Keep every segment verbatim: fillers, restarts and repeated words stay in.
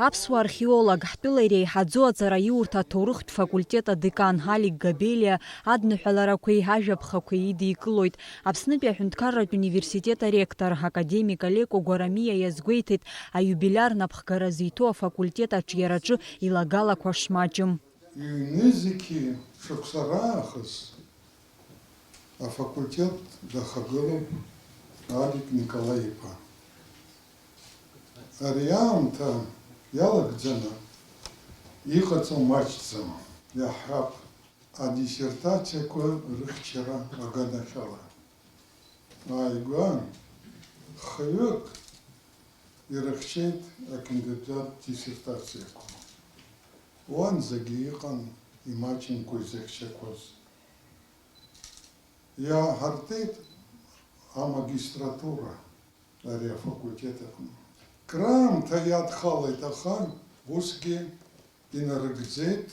Аԥсуа археолог, ҳтәыла иреиҳаӡоу аҵараиурҭа аҭоурыхтә факультет адекан Алик Габелиа адныҳәаларақәеи ажәаԥхақәеи идикылоит. Аԥснытәи аҳәынҭқарратә университет аректор, академик Алеко Гәарамиа иазгәеиҭеит, аиубилиар напхгара зиҭоу афакультет аҿиараҿы илагалақәа шмаҷым. Ҩнызқьи шықәса раахыс афакультет дахагылоуп Алик Николаи-иԥа. Ари аамҭа иалагӡаны иҟаҵоу маҷӡам, иаҳҳәап, адиссертациақәа рыхьчара аганахьала. Ааигәа хҩык ирыхьчеит акандидат диссертациақәа. Уанӡагьы иҟан имаҷымкәа изыхьчақәаз. Иааҳартит амагистратура ари афакультет аҟны. Краамҭа иадхалеит, аха усгьы инарыгӡеит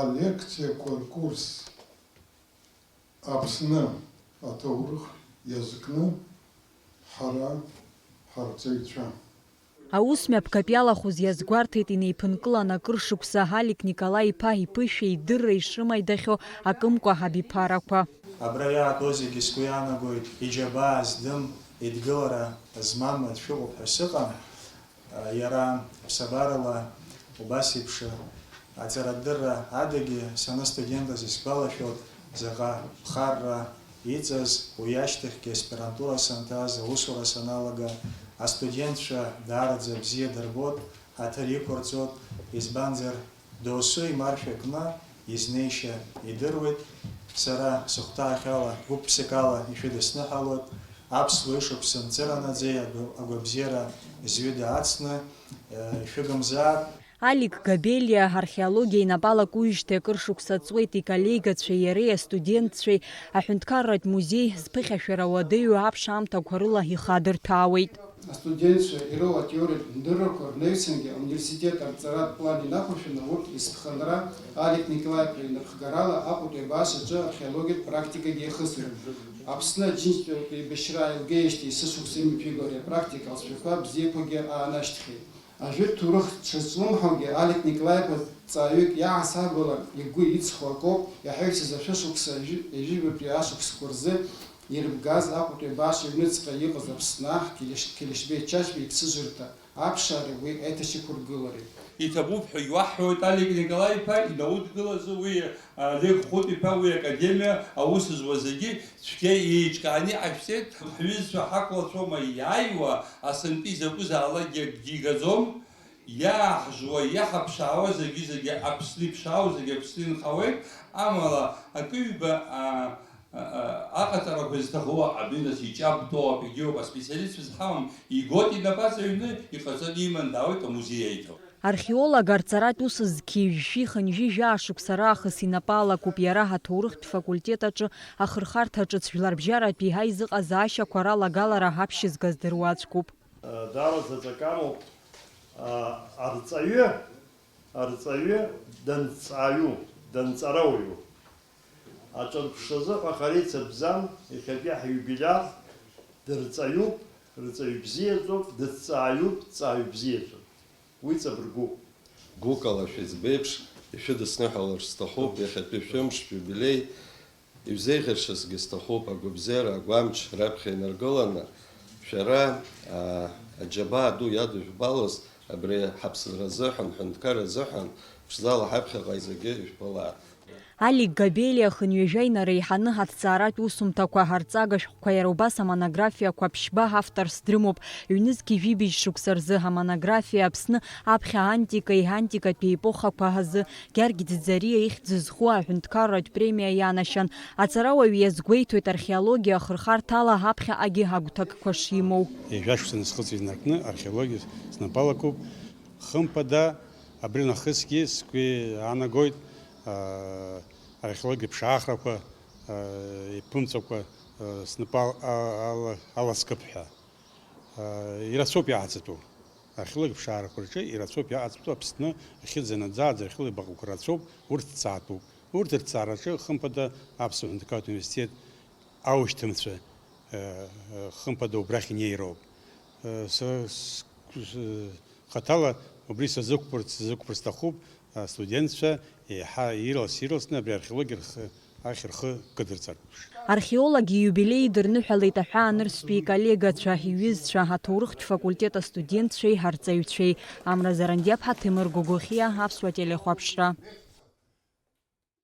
алекциақәа ркурс. Аԥсны аҭоурых иазкны ҳара ҳарҵаҩцәа. Аус мҩаԥгатә иалахәыз иазгәарҭеит инеиԥынкылан акыр шықәса Алик Николаи-иԥа иԥышәеи идырра ишрымаидахьоу акымкәа ҳабиԥарақәа. Абра иаатәоу зегьы сгәы иаанагоит, иџьабаа здым, идгылара змам аӡә шәыҟоуп ҳәа сыҟам. Иара ԥсабарала убас еиԥш аҵарадырра адагьы, сара студентыз исгәалашәоит, заҟа ԥхарра иҵаз, уи ашьҭахьгьы аспирантура санҭаз, аусура саналага, астудентцәа даараӡа бзиа дырбоит, ҳаҭыр иқәырҵоит, избанзар, досу имаршәа кны изнеишьа идыруеит. Сара сыхәҭаахьала, гәык-ԥсыкала ишәыдысныҳәалоит. Аԥсуа ишықәса мцыранаӡеи агәабзиара зҩыда ацны, э, ишәыгымзаап. Алик Габелиа археологиа инапы алакуижьҭеи акыр шықәса ҵуеит, иколлегацәеи иареи астудентцәеи аҳәынҭқарратә музеи зԥыхьашәара уадаҩу аԥш аамҭақәа рыла ихадырҭәаауеит. Астудентцәа ирылоу атеориатә дыррақәа рнаҩсангьы ауниверситет арҵаратә план инақәыршәаны урҭ есԥхынра Алик Николаи-иԥа инапхгарала Аҟәатәи абааш аҿы археологиатә практикагьы иахысуеит. Аԥсны Аџьынџьтәылатә еибашьра аилгеижьҭеи есышықәса имҩаԥиго ари апрактика алҵшәақәа бзиақәагьы аанашьҭхьеит. Ажәытә ҭоурых дшазҿлымҳаугьы, Алик Николаи-иԥа ҵааҩык иаҳасабала игәы иҵхо акоуп, иаҳаҩсыз ашәышықәса ҩажәи-, ҩажәижәабатәи ашықәсқәа рзы ирыбгаз Аҟәатәи абааш аҩныҵҟа иҟаз Аԥсны аҳ Келеш-, Келешбеи Чачба иԥсыжрҭа аԥшаареи уи аиҭашьақәыргылареи. Иҭабуп ҳәа иуаҳҳәоит, Алик Николаи-иԥа, инаудгылазы уи, а, Олег Хәыт-иԥа, уи академиа аус зуа зегьы цәгьа еиҿкааны иҟашәҵеит. Ҳҩызцәа ҳақәлацәоума иааиуа, асынтәи закәызаалакгьы акгьы игаӡом. Иааҳжуа, иаҳаԥшаауа зегьы-зегьы Аԥсны иԥшаау, зегьы Аԥсны инхауеит, амала акы-ҩба, а, а, а, аҟаҵарақәа зҭаху абинас иҷабтәу апегиоуп, аспециалистцәа зҳамам, игоит инапаҵаҩны, иҟаҵаны иман даауеит амузеи аиҭо. Археолог арҵаратә ус зқьи жәшәи хынҩажәи жәаа шықәса раахыс инапы алакуп, иара аҭоурыхтә факультет аҿы ахырхарҭа ҿыц жәларбжьаратәи аизыҟазаашьақәа ралагалара аԥшьызга здыруа аӡәкуп. Даараӡа аҵакы амоуп, арҵаҩы, арҵаҩы данҵаҩу, данҵарауаҩу. Аҿырԥшразы ҳәа хареицатәӡам, иахьатәи ҳиубилиар дырҵаҩуп, рҵаҩ бзиаӡоуп, дыҭҵааҩуп, ҭҵааҩ бзиаӡоуп. Уи ҵабыргуп. Гәыкала шәыӡбеиԥш ишәыдысныҳәалар сҭахуп, иахьатәи шәымш, шәиубилеи, Ибзеиӷьаршьазгьы сҭахуп, агәабзиара, агәамч раԥхьа инаргыланы, шәара, аа, аџьабаа ду иадыжәбалаз абри ҳаԥсра азыҳәан, ҳҳәынҭқарра азыҳәан, ԥшӡала ҳаԥхьаҟа зегьы ижәбалааит. Алик Габелиа хынҩажәа инареиҳаны аҭҵааратә усумҭақәа, арҵага шәҟәқәа, иара убас амонографиақәа ԥшьба авторс дрымоуп. Ҩнызқьи жәибжь шықәса рзы амонографиа Аԥсны аԥхьа антикеи антикатәи епохақәа азы Георги Ӡиӡариа ихьӡ зху аҳәынҭқарратә премиа ианашьан. Аҵарауаҩ иазгәеиҭоит археологиа ахырхарҭала аԥхьаҟагьы агәҭакқәа шимоу. Ҩажәа шықәса насхыҵ инаркны археологиа снапы алакуп. Хымԥада, абри нахысгьы сгәы иаанагоит, аа, археологиатә ԥшаахрақәа, аа, иԥымҵәақәа, аа, снапы ал-, а-, ала-, аласкып ҳәа. Ирацәоуп иааӡатәу. Археологиатә ԥшаарақәа рҿы ирацәоуп иааӡатәу, Аԥсны ахьыӡ анаӡааӡа археологиатә баҟақәа рацәоуп, урҭ ҭҵаатәуп. Урҭ рҭҵаараҿы, хымԥада, Аԥсуа ҳәынҭқарратә университет аушьҭымҭацәа, э, э, хымԥада, убрахь инеироуп. Э, сара с-, с-, хаҭала Убри сазықәԥырц, сазықәԥыр сҭахуп, астудентцәа еиҳа ирылас-ирыласны абри археологиа рхы, ахь рхы кыдырҵартә. Археологи ииубилеи идырныҳәалеит аҳәаа анырцәтәи иколлегацәа, иҩызцәа, аҭоурыхтә факультет астудентцәеи арҵаҩцәеи. Амра Зарандиаԥҳа, Ҭемыр Гогохиа, Аԥсуа телехәаԥшра.